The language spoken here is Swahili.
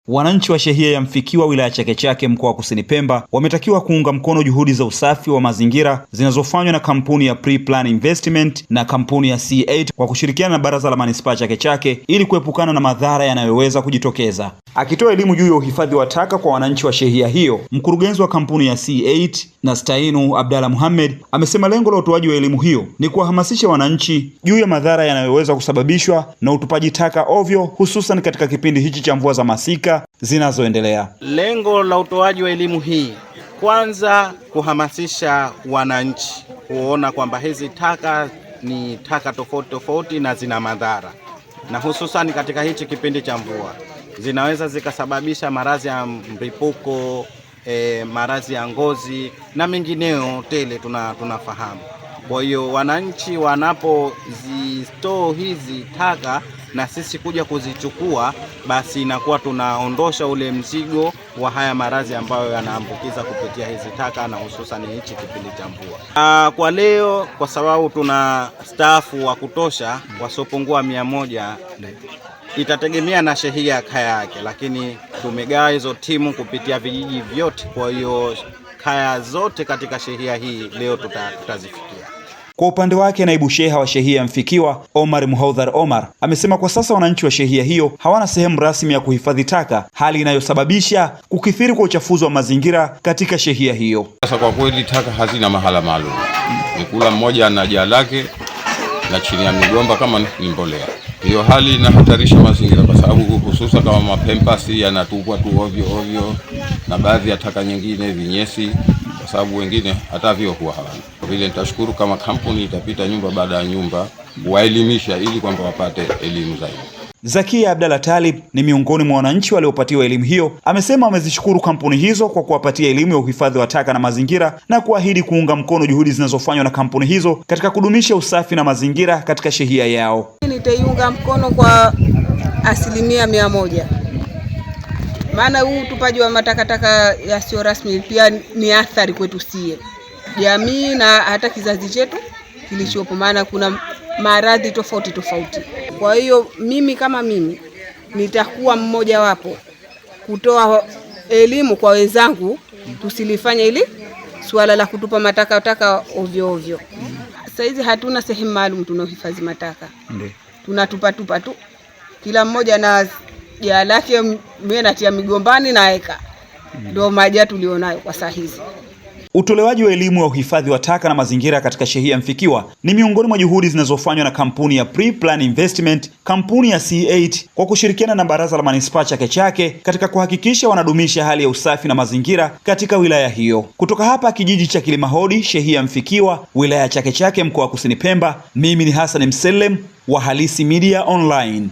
Wananchi wa shehia ya Mfikiwa wilaya Chake Chake mkoa wa Kusini Pemba wametakiwa kuunga mkono juhudi za usafi wa mazingira zinazofanywa na kampuni ya Pre-Plan Investment na kampuni ya C8 kwa kushirikiana na baraza la manispaa Chake Chake ili kuepukana na madhara yanayoweza kujitokeza. Akitoa elimu juu ya uhifadhi wa taka kwa wananchi wa shehia hiyo, mkurugenzi wa kampuni ya C8 Nastainu Abdalla Muhammad amesema lengo la utoaji wa elimu hiyo ni kuwahamasisha wananchi juu ya madhara yanayoweza kusababishwa na utupaji taka ovyo, hususan katika kipindi hichi cha mvua za masika zinazoendelea. Lengo la utoaji wa elimu hii, kwanza kuhamasisha wananchi kuona kwamba hizi taka ni taka tofauti tofauti na zina madhara, na hususan katika hichi kipindi cha mvua zinaweza zikasababisha maradhi ya mlipuko, maradhi ya ngozi na mengineo tele tunafahamu. Kwa hiyo wananchi wanapozistoo hizi taka na sisi kuja kuzichukua, basi inakuwa tunaondosha ule mzigo wa haya maradhi ambayo yanaambukiza kupitia hizi taka na hususan hichi kipindi cha mvua. Kwa leo, kwa sababu tuna stafu wa kutosha wasiopungua 100, itategemea na shehia ya kaya yake, lakini tumegawa hizo timu kupitia vijiji vyote. Kwa hiyo kaya zote katika shehia hii leo tutazifikia. Kwa upande wake, naibu sheha wa shehia Mfikiwa Omar Muhaudhar Omar amesema kwa sasa wananchi wa shehia hiyo hawana sehemu rasmi ya kuhifadhi taka, hali inayosababisha kukithiri kwa uchafuzi wa mazingira katika shehia hiyo. Sasa kwa kweli taka hazina mahala maalum, ni kula mmoja ana jaa lake na chini ya migomba kama ni mbolea. Hiyo hali inahatarisha mazingira kwa sababu hususa kama mapempasi yanatupwa tu ovyo ovyo na baadhi ya taka nyingine vinyesi, kwa sababu wengine hata vyo huwa hawana. Kwa vile nitashukuru kama kampuni itapita nyumba baada ya nyumba kuwaelimisha ili kwamba wapate elimu zaidi. Zakia Abdalla Talib ni miongoni mwa wananchi waliopatiwa elimu hiyo. Amesema wamezishukuru kampuni hizo kwa kuwapatia elimu ya uhifadhi wa taka na mazingira na kuahidi kuunga mkono juhudi zinazofanywa na kampuni hizo katika kudumisha usafi na mazingira katika shehia yao. Nitaiunga mkono kwa 100%. Maana huu utupaji wa matakataka yasiyo rasmi pia ni athari kwetu sie jamii na hata kizazi chetu kilichopo, maana kuna maradhi tofauti tofauti. Kwa hiyo mimi kama mimi nitakuwa mmoja wapo kutoa elimu kwa wenzangu tusilifanye ili suala la kutupa matakataka ovyo ovyo. Saizi hatuna sehemu maalum tunaohifadhi mataka. Tunatupa tupa tu. Kila mmoja na jaa lake, mimi natia migombani na eka. Ndio maji tulionayo kwa saa hizi. Utolewaji wa elimu ya uhifadhi wa taka na mazingira katika shehia Mfikiwa ni miongoni mwa juhudi zinazofanywa na kampuni ya Pre-Plan Investment, kampuni ya C8 kwa kushirikiana na baraza la manispaa Chake Chake katika kuhakikisha wanadumisha hali ya usafi na mazingira katika wilaya hiyo. Kutoka hapa kijiji cha Kilimahodi, shehia Mfikiwa, wilaya Chake Chake, mkoa wa Kusini Pemba, mimi ni Hassan Mselem wa Halisi Media Online.